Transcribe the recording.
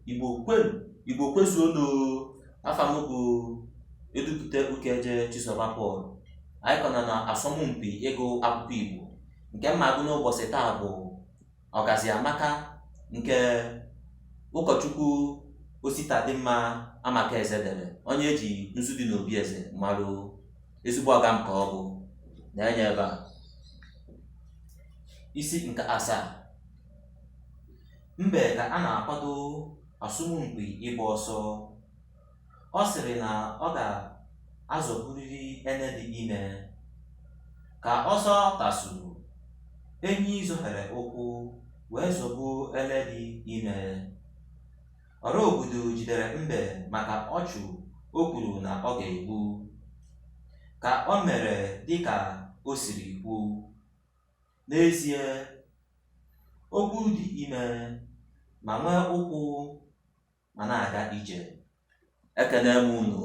Igbo kwenu! Igbo kwezuonu! Afa m bụ Edupụta Ukeje Chizoba Paul. Anyị ka nọ na asọmpi ịgụ akwụkwọ Igbo. Nke m ma-agụ n'ụbọchị taa bụ Ọgazi Amaka nke ụkọchukwu Ositadịmma Amakaeze dere, onye eji nzu dị n'obi eze marụ. Ezigbo ọga m ka ọ bụ na-enye ebe a. Isi nke asaa. Mbe ka a na-akwado asọmpi ịgba ọsọ, ọ sịrị na ọ ga-azọgburịrị ene dị ime. Ka ọsọ tasuru, enyi zọhere ụkwụ wee zọgbuo ele dị ime. Ọra obodo jidere mbe maka ọchụ o kwuru na ọ ga-egbu. Ka o mere dị ka o siri kwu. N'ezie, okwu dị ime ma nwee ụkwụ ma na-aga ije. Ekene m unu.